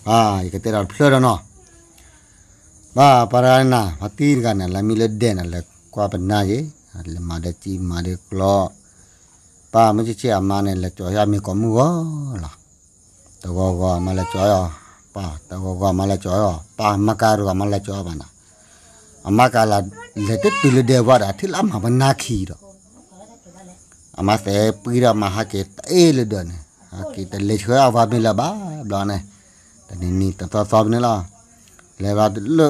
ယကတဲဒီးတဖျၢၣ်ဒီးနီၤ, ဘၣ်ပှၤတဂၤန့ၣ် ပှၤတံၤတဂၤန့ၣ် လၢမံလၢဒဲးန့ၣ် လဲၤကွၢ်ပနၢ်က့ၤ, လဲၤမၤဒီးကံမၤဒီးကျီ, ပၢ်မုၢ်ဆ့ၣ်ဆ့ၣ်အမါန့ၣ် လဲၤကၠီၤယၤမ့ၤကိးမုၢ်ဂီၤလီၤ. တဂီၤဂီၤအမါလဲၤကၠီၤအီၤ, ပၢ်တဂီၤဂီၤအမါလဲၤကၠီၤအီၤ, ပၢ်မါကၤတဂီၤအမါလဲၤကၠီၤအီၤဘၣ်နီၤ, အမါကၤလၢ လဲၤတတုၤလၢဒဲးဝါဒီး အထံၣ်လၢအမၤပနၢ်ခံဒီး အမါသဲပှံဒီးမၤဟးက့ၤတအ့ၣ်လၢဒၢးန့ၣ်, ဟးက့ၤတလဲၤဆှၢအဝၤမ့ၤလၢၤဘၣ်ဘျီန့ၣ်, တနံၤနံၤတသီသီဖဲန့ၣ်လီၤ. လဲၤဘၣ်လၢ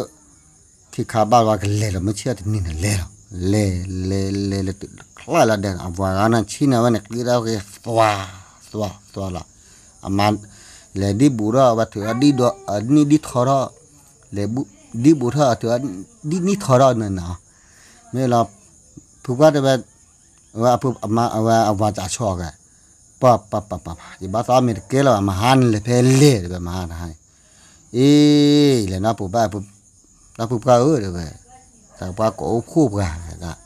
ခံခါဘၣ်ဝဲကလဲၤလီၤ မုၢ်ဆ့ၣ်တနံၤန့ၣ်လဲၤလီၤ, လဲၤလဲၤလဲၤလဲၤတုၤချၢလီၤဒဲးန့ၣ် အဝၤဂၤန့ၣ်ဆ့ၣ်န့ၢ်ဝဲန့ၣ် ကျ့ထီၣ်က့ၤသွါ သွါသွါလီၤ. အမါ လဲၤဒံဘူၣ်ထီၣ်ဝဲထုးအဒံၣ်ဒိး အနံၣ်ဒံၣ်ထီထီၣ်, လဲၤဒံဘူၣ်ထီၣ်အထုး ဒံၣ်နံၣ်ထီထီၣ်န့ၣ်နီၤ, မ့ၢ်လီၤ ဖုပှၢ်တဲဝဲ အဝဲအဝၤတၢ်ဆီၣ်ဂဲၤ, ပှၤပှၤပှၤပှၤ ယဘၣ်သးအီၣ်မ့ၤတကဲလီၤ မဟါန့ၣ်လဲၤဖဲလဲၣ် တဲဝဲမဟါတဟါ, အ့ လဲၤနီၢ်ပူၤဘၣ် တၢ်ဖုပှၢ်ဧၢ တဲဝဲ, တၢ်ပှၢ်ကိးအိၣ်ခိၣ်ပှၤဒၣ်,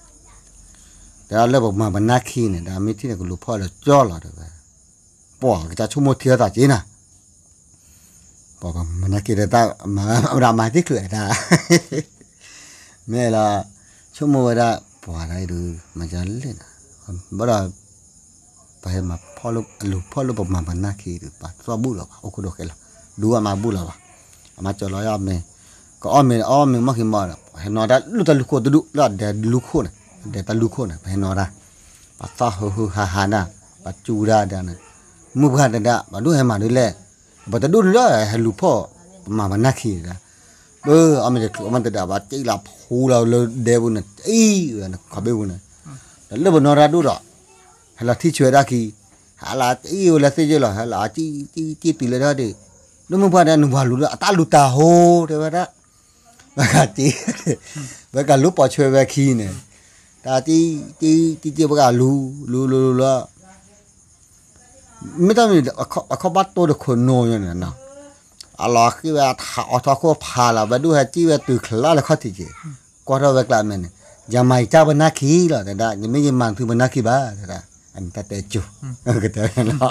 တဲလၢပမၤပနၢ်ခံန့ၣ် ဒီးမ့ၢ်ထံၣ်န့ၣ်ကလူၤဖီၣ်လၢကၠီလီၤ တဲဝဲ, ပှၤကစၢ်ဆိကမိၣ်ထံအသးက့နၤ ပှၤမၤနၢ်ခံတၢ် မၤမၤသ့ချုးတၢ် မ့ၢ်လီၤ ဆိကမိၣ်ဝဲဒၣ် ပှၤတၢ်အံၤဒုး မၤကလဲၣ်နၤ, ဘၣ်ဒီး ပဟဲမၤဖီၣ်လၢ အလူၤဖီၣ်လၢပမၤပနၢ်ခံဒုး ပှၤသီၣ်ဘူၣ်လီၤဘၣ် အိၣ်ခိၣ်ဒီးဃဲလီၤ, ဒူအမၤဘူၣ်လီၤဘၣ်, အမၤကၠီၤလီၤယမ့ၤ, ကအီၣ်မ့ၤအီၣ်မ့ၤမီၢ်ခံမီၢ်ဒီး ပဟဲနီၤတၢ်လူၢ်တၢ်လူၢ်ခိၣ်တဒူၣ် လၢအဒဲတလူၢ်ခိၣ်န့ၣ် အဒဲတလူၢ်ခိၣ်န့ၣ် ပဟဲနီၤတၢ်, ပှၤသီၣ်ဟုဟုဟးဟးဒၣ် ပှၤစူၤဒၣ်ဒၣ်န့ၣ်, မုၢ်ပှၢ်တဒၣ် ပှၤဒိၣ်ဟဲမၤဒ်လဲၣ်, ပတဒိၣ်ဒုလၢဟဲလူၤဖီၣ် ပမၤပနၢ်ခံဒၣ်, ပအီၣ်မ့ၤတချုးအီၣ်မ့ၤတဒၣ် ပှၤစံၣ်လီၤဖိလီၤလၢဒဲပူၤန့ၣ် စံၣ်ဝဲန့ၣ် ခီဘ့ၣ်ပူၤန့ၣ်, ဒီးလၢပနီၢ်တၢ်ဒိၣ်ဒီး ဟဲလီၤထံၣ်ဆၢဝဲဒၣ်ခံ, ဟဲလီၤစံၣ်ဝဲလၢသ့ၣ်ယဲၢ်လီၤ ဟဲလီၤစံၣ်စံၣ်စံၣ်တုၤလၢတၢ်ဒုး, လၢမုၢ်ပှၢ်ဒၣ်နဝၤလူၤလၢအတၢ်လူၤတၢ်ဟိ တဲဝဲဒၣ် ပကစ့, ပကလူၤပိာ်ဆွဲဝဲခံန့ၣ်, တၢ်တံၢ်တံၢ်တံၢ်တံၢ်ပကလူၤ လူၤလူၤလူၤလီၤ, မ့ၢ်တၢ်မ့ၢ် အခီၣ်ဘၣ်တိၢ်တခိၣ်နိညါန့ၣ်နီၤ, အလီၤဃံၤဝဲအထးအီထီၣ်ခိၣ်ဖးလီၤ ပဒိၣ်ဟဲစံၣ်ဝဲတုၤချါလၢခီၣ်ထံးက့ၤ, ကွၢ်ထီၣ်ဝဲကျါမဲာ်န့ၣ်, ယမၤယတၢ်ပနၢ်ခံလီၤ တဲဒၣ် ယမ့ၢ်ယမၤသုပနၢ်ခံဘၣ် တဲဒၣ်, အန့ၣ်တၢ်တဲကၠိ, ကတဲဝဲလီၤ